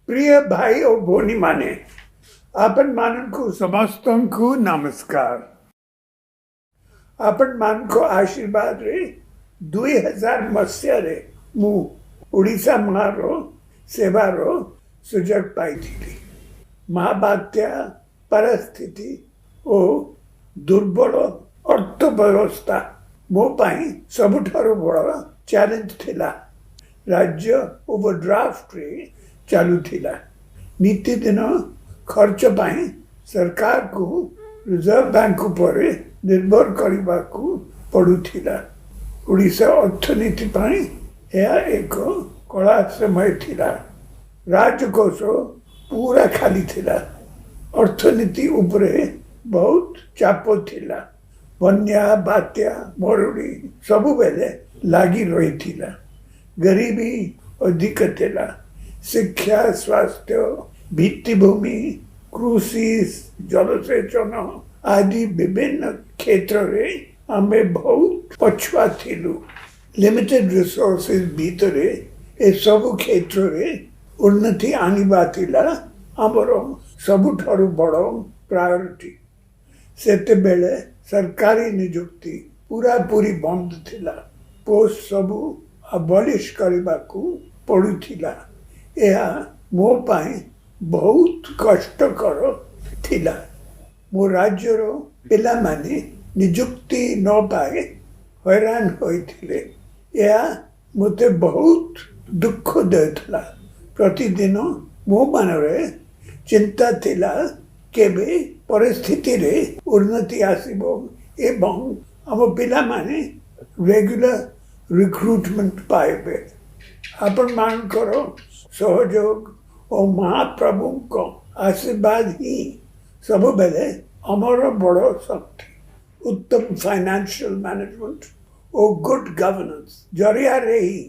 ପ୍ରିୟ ଭାଇ ଓ ଭଉଣୀମାନେ, ଆପଣମାନଙ୍କୁ ସମସ୍ତଙ୍କୁ ନମସ୍କାର। ଆପଣମାନଙ୍କ ଆଶୀର୍ବାଦରେ 2000 ମସିହାରେ ମୁଁ ଓଡ଼ିଶା ମାର ସେବାର ସୁଯୋଗ ପାଇଥିଲି। ମହାବାତ୍ୟା ପରିସ୍ଥିତି ଓ ଦୁର୍ବଳ ଅର୍ଥ ବ୍ୟବସ୍ଥା ମୋ ପାଇଁ ସବୁଠାରୁ ବଡ଼ ଚ୍ୟାଲେଞ୍ଜ ଥିଲା। ରାଜ୍ୟ ଓଭରଡ୍ରାଫ୍ଟରେ ଚାଲୁଥିଲା। ନିତିଦିନ ଖର୍ଚ୍ଚ ପାଇଁ ସରକାରକୁ ରିଜର୍ଭ ବ୍ୟାଙ୍କ ଉପରେ ନିର୍ଭର କରିବାକୁ ପଡୁଥିଲା। ଓଡ଼ିଶା ଅର୍ଥନୀତି ପାଇଁ ଏହା ଏକ କଳା ସମୟ ଥିଲା। ରାଜକୋଷ ପୁରା ଖାଲି ଥିଲା। ଅର୍ଥନୀତି ଉପରେ ବହୁତ ଚାପ ଥିଲା। ବନ୍ୟା, ବାତ୍ୟା, ମରୁଡ଼ି ସବୁବେଳେ ଲାଗି ରହିଥିଲା। ଗରିବୀ ଅଧିକ ଥିଲା। ଶିକ୍ଷା, ସ୍ୱାସ୍ଥ୍ୟ, ଭିତ୍ତିଭୂମି, କୃଷି, ଜଳସେଚନ ଆଦି ବିଭିନ୍ନ କ୍ଷେତ୍ରରେ ଆମେ ବହୁତ ପଛୁଆ ଥିଲୁ। ଲିମିଟେଡ୍ ରିସୋର୍ସେସ୍ ଭିତରେ ଏସବୁ କ୍ଷେତ୍ରରେ ଉନ୍ନତି ଆଣିବା ଥିଲା ଆମର ସବୁଠାରୁ ବଡ଼ ପ୍ରାୟୋରିଟି। ସେତେବେଳେ ସରକାରୀ ନିଯୁକ୍ତି ପୁରାପୁରି ବନ୍ଦ ଥିଲା। ପୋଷ୍ଟ ସବୁ ଆବଲିଶ କରିବାକୁ ପଡୁଥିଲା। ଏହା ମୋ ପାଇଁ ବହୁତ କଷ୍ଟକର ଥିଲା। ମୋ ରାଜ୍ୟର ପିଲାମାନେ ନିଯୁକ୍ତି ନ ପାଇ ହଇରାଣ ହୋଇଥିଲେ। ଏହା ମୋତେ ବହୁତ ଦୁଃଖ ଦେଉଥିଲା। ପ୍ରତିଦିନ ମୋ ମନରେ ଚିନ୍ତା ଥିଲା, କେବେ ପରିସ୍ଥିତିରେ ଉନ୍ନତି ଆସିବ ଏବଂ ଆମ ପିଲାମାନେ ରେଗୁଲାର ରିକ୍ରୁଟମେଣ୍ଟ ପାଇବେ। ଆପଣମାନଙ୍କର ସହଯୋଗ ଓ ମହାପ୍ରଭୁଙ୍କ ଆଶୀର୍ବାଦ ହିଁ ସବୁବେଳେ ଆମର ବଡ଼ ଶକ୍ତି। ଉତ୍ତମ ଫାଇନାନ୍ସିଆଲ ମ୍ୟାନେଜମେଣ୍ଟ ଓ ଗୁଡ୍ ଗଭର୍ନାନ୍ସ ଜରିଆରେ ହିଁ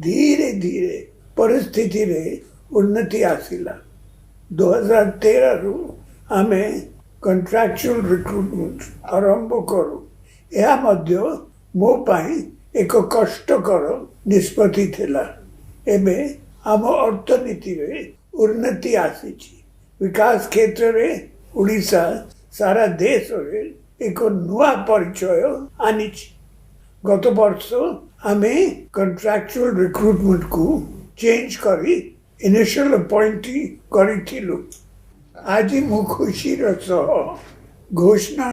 ଧୀରେ ଧୀରେ ପରିସ୍ଥିତିରେ ଉନ୍ନତି ଆସିଲା। 2013ରୁ ଆମେ କଣ୍ଟ୍ରାକ୍ଚୁଆଲ ରିକ୍ରୁଟମେଣ୍ଟ ଆରମ୍ଭ କଲୁ। ଏହା ମଧ୍ୟ ମୋ ପାଇଁ ଏକ କଷ୍ଟକର ନିଷ୍ପତ୍ତି ଥିଲା। ଏବେ ଆମ ଅର୍ଥନୀତିରେ ଉନ୍ନତି ଆସିଛି। ବିକାଶ କ୍ଷେତ୍ରରେ ଓଡ଼ିଶା ସାରା ଦେଶରେ ଏକ ନୂଆ ପରିଚୟ ଆଣିଛି। ଗତ ବର୍ଷ ଆମେ କଣ୍ଟ୍ରାକ୍ଚୁଆଲ ରିକ୍ରୁଟମେଣ୍ଟକୁ ଚେଞ୍ଜ କରି ଇନିସିଆଲ ଆପଏଣ୍ଟି କରିଥିଲୁ। ଆଜି ମୁଁ ଖୁସିର ସହ ଘୋଷଣା